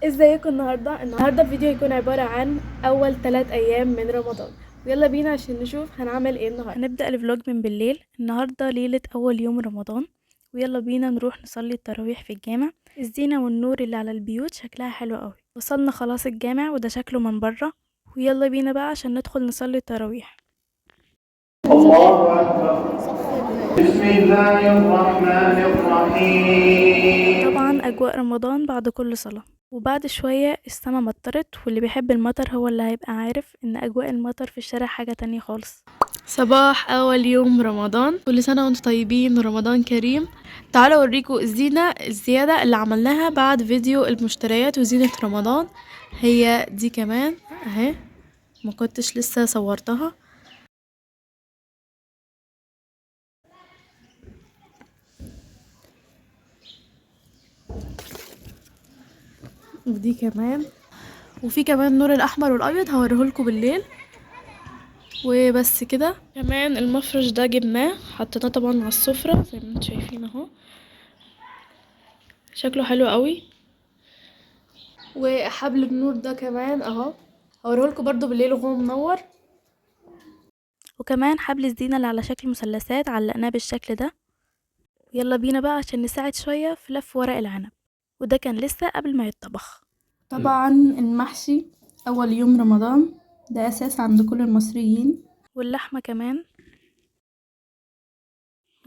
ازيكم النهارده الفيديو هيكون عبارة عن اول 3 ايام من رمضان. يلا بينا عشان نشوف هنعمل ايه النهارده. هنبدا ال vlog من بالليل. النهارده ليلة اول يوم رمضان، ويلا بينا نروح نصلي التراويح في الجامع. الزينة والنور اللي على البيوت شكلها حلو قوي. وصلنا خلاص الجامع وده شكله من بره، ويلا بينا بقى عشان ندخل نصلي التراويح. الله أكبر. بسم الله الرحمن الرحيم. طبعا اجواء رمضان بعد كل صلاة. وبعد شوية السما مطرت، واللي بيحب المطر هو اللي هيبقى عارف ان اجواء المطر في الشارع حاجة تانية خالص. صباح اول يوم رمضان، كل سنة وانتم طيبين ورمضان كريم. تعالوا اوريكم الزينة الزيادة اللي عملناها بعد فيديو المشتريات وزينة رمضان. هي دي كمان اهي، ما كنتش لسه صورتها. ودي كمان، وفي كمان النور الاحمر والابيض هوريهولكوا بالليل. وبس كده. كمان المفرش ده جبناه حطيناه طبعا على السفرة زي ما انتم شايفين اهو، شكله حلو قوي. وحبل النور ده كمان اهو هوريهولكوا برضو بالليل وهو منور. وكمان حبل الزينة اللي على شكل مثلثات علقناه بالشكل ده. يلا بينا بقى عشان نساعد شوية في لف ورق العنب، وده كان لسه قبل ما يتطبخ. طبعا المحشي اول يوم رمضان ده اساس عند كل المصريين، واللحمة كمان.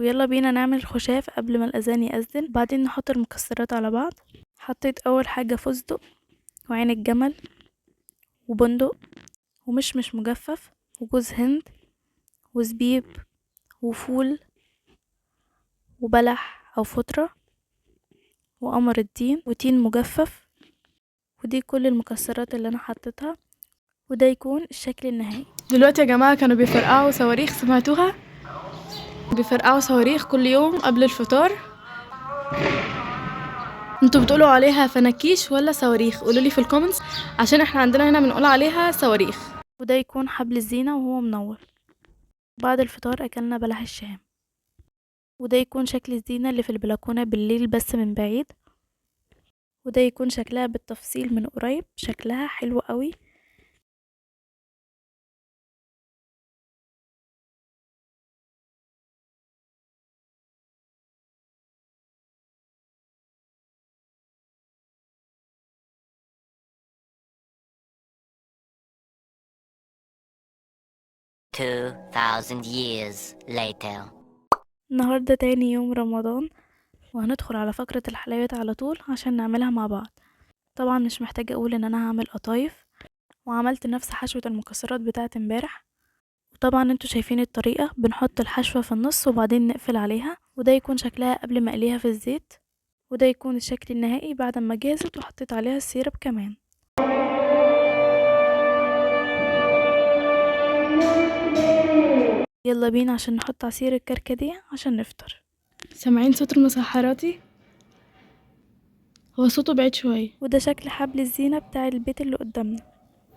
ويلا بينا نعمل خشاف قبل ما الأذان يأذن، بعدين نحط المكسرات على بعض. حطيت أول حاجة فستق وعين الجمل وبندق ومشمش مجفف وجوز هند وزبيب وفول وبلح أو فطرة وقمر الدين وتين مجفف. ودي كل المكسرات اللي أنا حطيتها، وده يكون الشكل النهائي. دلوقتي يا جماعة كانوا بيفرقعوا صواريخ، سمعتوها؟ بيفرقعوا صواريخ كل يوم قبل الفطار. انتوا بتقولوا عليها فناكيش ولا صواريخ؟ قولوا لي في ال comments، عشان احنا عندنا هنا بنقول عليها صواريخ. وده يكون حبل الزينة وهو منور. بعد الفطار اكلنا بلح الشام، وده يكون شكل الزينة اللي في البلكونة بالليل بس من بعيد. وده يكون شكلها بالتفصيل من قريب، شكلها حلو قوي. 2000 years later. النهاردة تاني يوم رمضان، وهندخل على فقرة الحلويات على طول عشان نعملها مع بعض. طبعا مش محتاجة اقول ان انا هعمل قطايف، وعملت نفس حشوة المكسرات بتاعت امبارح. وطبعا انتوا شايفين الطريقة، بنحط الحشوة في النص وبعدين نقفل عليها، وده يكون شكلها قبل ما اقليها في الزيت. وده يكون الشكل النهائي بعد ما جهزت وحطيت عليها السيرب كمان. يلا بينا عشان نحط عصير الكركديه عشان نفطر. سامعين صوت المسحراتي؟ هو صوته بعيد شوية. وده شكل حبل الزينة بتاع البيت اللي قدامنا،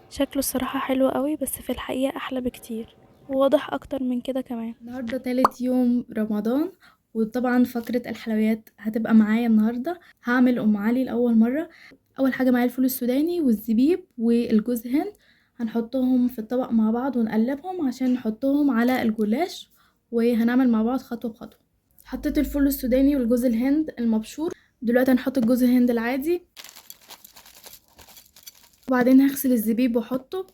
شكله الصراحة حلو قوي، بس في الحقيقة أحلى بكتير وواضح أكتر من كده كمان. النهاردة تالت يوم رمضان، وطبعا فقرة الحلويات هتبقى معايا النهاردة. هعمل أم علي لأول مرة. أول حاجة معايا الفول السوداني والزبيب والجوز هند، هنحطهم في الطبق مع بعض ونقلبهم عشان نحطهم على الجلاش، وهنعمل مع بعض خطوة بخطوة. حطيت الفول السوداني والجوز الهند المبشور، دلوقتي هنحط الجوز الهند العادي، وبعدين هغسل الزبيب واحطه.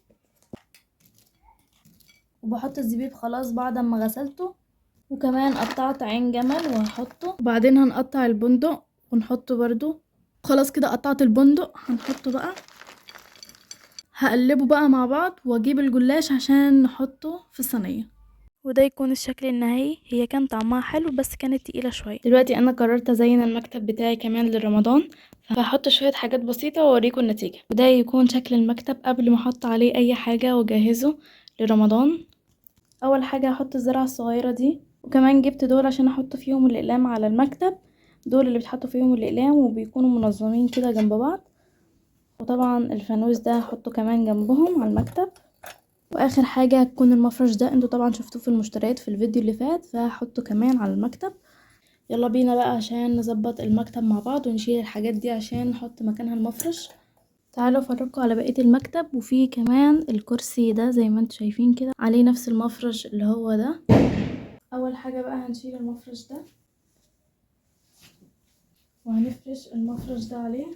وبحط الزبيب خلاص بعد ما غسلته، وكمان قطعت عين جمل وهحطه. وبعدين هنقطع البندق ونحطه برضو. خلاص كده قطعت البندق، هنحطه بقى، هقلبه بقى مع بعض واجيب الجلاش عشان نحطه في الصينية. وده يكون الشكل النهائي. هي كان طعمها حلو بس كانت تقيلة شوية. دلوقتي انا قررت ازين المكتب بتاعي كمان لرمضان، فهحط شوية حاجات بسيطة واوريكم النتيجة. وده يكون شكل المكتب قبل ما احط عليه اي حاجة واجهزة لرمضان. اول حاجة هحط الزرعة الصغيرة دي، وكمان جبت دول عشان احط فيهم الاقلام على المكتب، دول اللي بيتحطوا فيهم الاقلام وبيكونوا منظمين كده جنب بعض. وطبعا الفانوس ده هحطه كمان جنبهم على المكتب. واخر حاجة هتكون المفرش ده، انتوا طبعا شفتوه في المشتريات في الفيديو اللي فات، فهحطه كمان على المكتب. يلا بينا بقى عشان نظبط المكتب مع بعض ونشيل الحاجات دي عشان نحط مكانها المفرش. تعالوا افرجكم على بقية المكتب. وفي كمان الكرسي ده زي ما انتم شايفين كده عليه نفس المفرش اللي هو ده. اول حاجة بقى هنشيل المفرش ده وهنفرش المفرش ده عليه.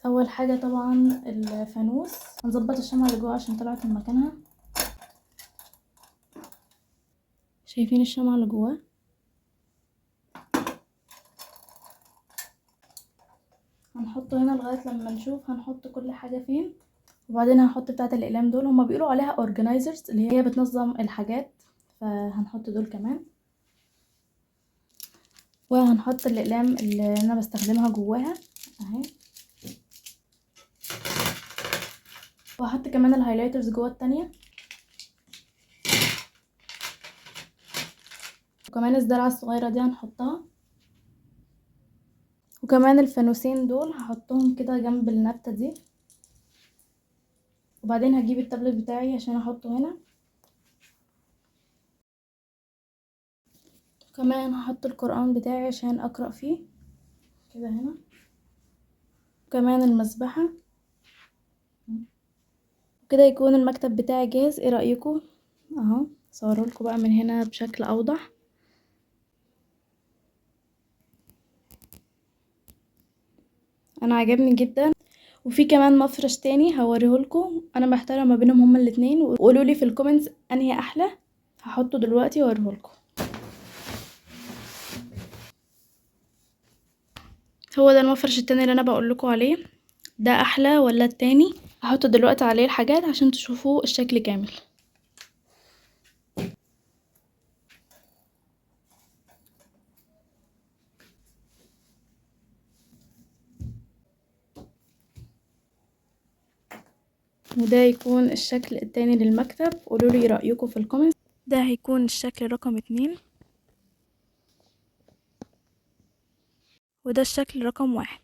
اول حاجة طبعا الفانوس، هنظبط الشمعة اللي جوه عشان طلعت من مكانها. شايفين الشمعة اللي جواه؟ هنحطه هنا لغاية لما نشوف هنحط كل حاجة فين. وبعدين هنحط بتاعة الاقلام دول، هما بيقولوا عليها organizers اللي هي بتنظم الحاجات، فهنحط دول كمان. وهنحط الاقلام اللي انا بستخدمها جواها اهي. وهحط كمان ال highlighters جوه التانية، وكمان الزرعة الصغيرة دي هنحطها. وكمان الفانوسين دول هحطهم كده جنب النبتة دي. وبعدين هجيب التابلت بتاعي عشان احطه هنا. كمان هحط القرآن بتاعي عشان اقرأ فيه كده هنا. وكمان المسبحة. كده يكون المكتب بتاعي جاهز. ايه رأيكم؟ اهو صورهولكم بقى من هنا بشكل اوضح. انا عجبني جدا. وفي كمان مفرش تاني هوريهولكم، انا محتارة ما بينهم هما الاتنين، وقولولي في ال comments انهي احلى. هحطه دلوقتي واوريهولكم. هو ده المفرش التاني اللي انا بقولكم عليه، ده احلى ولا التاني؟ هحط دلوقتي عليه الحاجات عشان تشوفوا الشكل كامل. وده يكون الشكل التاني للمكتب. قولولي رأيكم في ال comment. ده هيكون الشكل رقم 2، وده الشكل رقم 1.